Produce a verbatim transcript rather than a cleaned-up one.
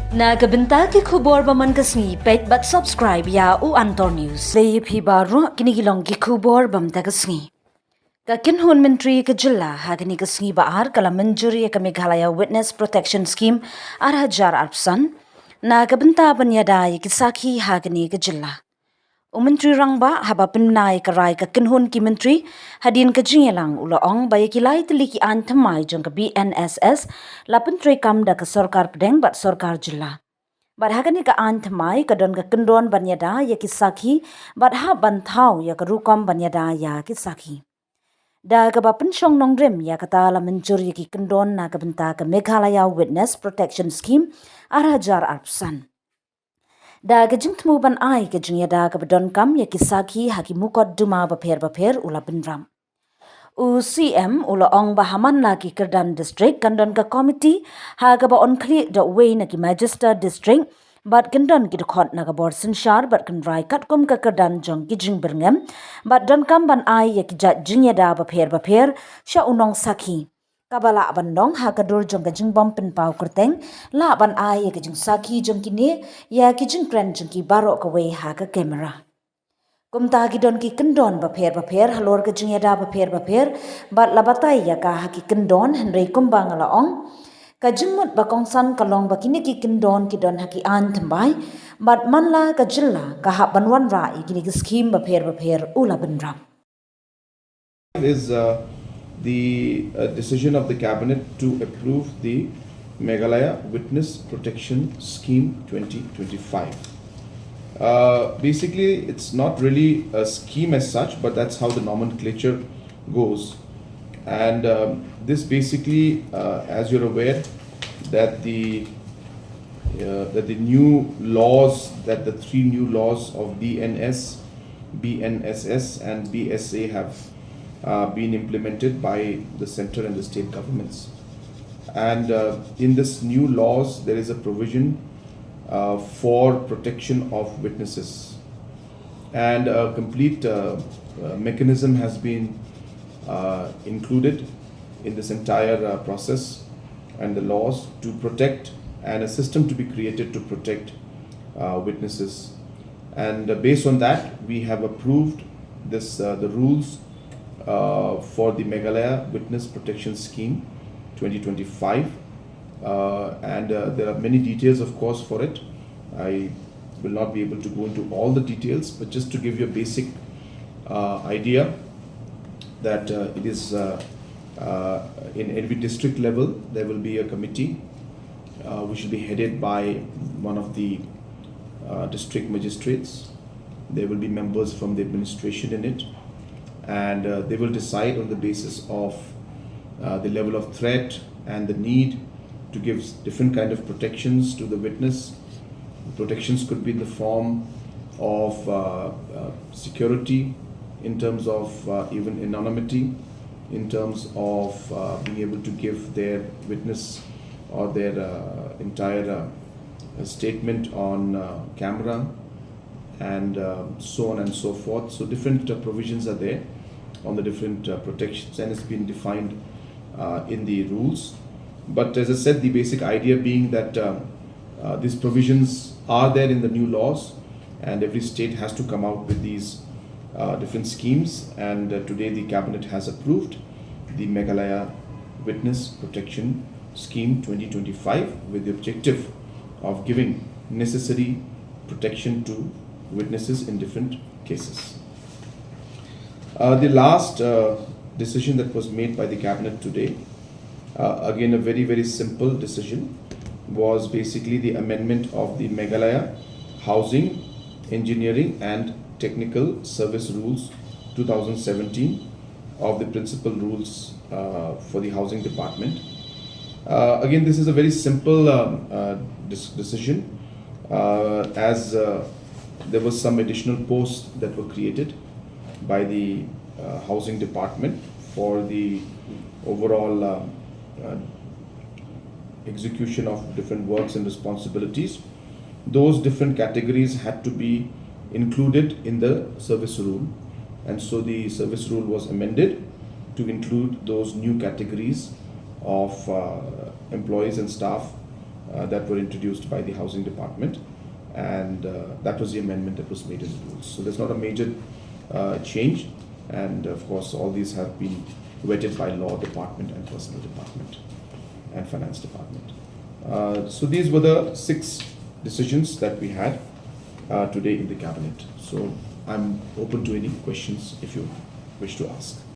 Na ka bynta ki khubor ba man ka sngi, peit bad subscribe ïa u Antor News. Dei phi baroh, kine ki long ki khubor ba man ka sngi. Ka kynhun myntri ka jylla ha kane ka sngi ba ar ka la mynjur ïa ka Meghalaya Witness Protection Scheme ar hajar arphew san, na ka bynta ban ïada ïa ki sakhi ha kane ka jylla. U Myntri Rangbah haba pynbna ïa ka rai ka kynhun ki myntri hadien ka jingïalang, u la ong ba ïa ki lai tylli ki aiñ thymmai jong ka B N S S la pyntreikam da ka sorkar pdeng bad sorkar jylla. Bad ha kane ka aiñ thymmai ka don ka kyndon ban ïada ïa ki sakhi bad hap ban thaw ïa ka rukom ban ïada ïa ki sakhi. Da kaba pynshong nongrim ïa kata la mynjur ïa ki kyndon na ka bynta ka Meghalaya Witness Protection Scheme ar hajar arphew san. Da ka jingthmu ban ai ka jingïada kaba donkam ïa ki sakhi ha ki mukotduma bapher bapher, u la bynrap. U C M u la ong ba ha man la ki kyrdan district kan don ka komiti ha kaba yn khlieh da uwei na ki magister district bad kan don ki dkhot na ka bor synshar bad kan rai katkum ka kyrdan jong ki jingbyrngem bad donkam ban ai ïa ki jait jingïada bapher bapher sha u nongsakhi. Kaba lah ban long ha ka dur jong ka jingbym pynpaw kyrteng, lah ban ai ïa ka jingsakhi jong kine ïa ki jingkren jong ki baroh kawei ha ka kamera. Kumta ki don ki kyndon bapher bapher halor ka jingïada bapher bapher bad la batai ïa ka ha ki kyndon, hynrei kumba nga la ong, ka jingmut ba kongsan ka long ba kine ki kyndon ki don ha ki aiñ thymmai bad man la ka jylla ka hap ban wanrah ïa kine ki skhim bapher bapher, u la bynrap. Is uh, the uh, decision of the cabinet to approve the Meghalaya Witness Protection Scheme twenty twenty-five. Uh, basically, it's not really a scheme as such, but that's how the nomenclature goes. And um, this basically, uh, as you're aware, that the uh, that the new laws, that the three new laws of B N S, B N S S, and B S A have uh, been implemented by the center and the state governments. And uh, in this new laws, there is a provision uh, for protection of witnesses. And a complete uh, uh, mechanism has been uh, included in this entire uh, process and the laws to protect and a system to be created to protect uh, witnesses. And uh, based on that, we have approved this uh, the rules uh, for the Meghalaya Witness Protection Scheme twenty twenty-five. Uh, and uh, there are many details, of course, for it. I will not be able to go into all the details, but just to give you a basic uh, idea that uh, it is uh, uh, in every district level, there will be a committee uh, which will be headed by one of the uh, district magistrates. There will be members from the administration in it, and uh, they will decide on the basis of uh, the level of threat and the need to give different kind of protections to the witness. The protections could be in the form of uh, uh, security, in terms of uh, even anonymity, in terms of uh, being able to give their witness or their uh, entire uh, statement on uh, camera, and uh, so on and so forth. So different uh, provisions are there on the different uh, protections, and it's been defined uh, in the rules. But as I said, the basic idea being that uh, uh, these provisions are there in the new laws, and every state has to come out with these uh, different schemes. And uh, today, the cabinet has approved the Meghalaya Witness Protection Scheme twenty twenty-five with the objective of giving necessary protection to witnesses in different cases. Uh, the last uh, decision that was made by the cabinet today, uh, again a very, very simple decision, was basically the amendment of the Meghalaya Housing, Engineering and Technical Service Rules two thousand seventeen of the principal rules uh, for the housing department. Uh, again, this is a very simple um, uh, dis- decision uh, as uh, there was some additional posts that were created by the uh, housing department for the overall uh, uh, execution of different works and responsibilities. Those different categories had to be included in the service rule, and so the service rule was amended to include those new categories of uh, employees and staff uh, that were introduced by the Housing Department, and uh, that was the amendment that was made in the rules. So there's not a major uh, change, and of course, all these have been vetted by Law Department and Personnel Department and Finance Department. Uh, so these were the six decisions that we had uh, today in the cabinet. So I'm open to any questions if you wish to ask.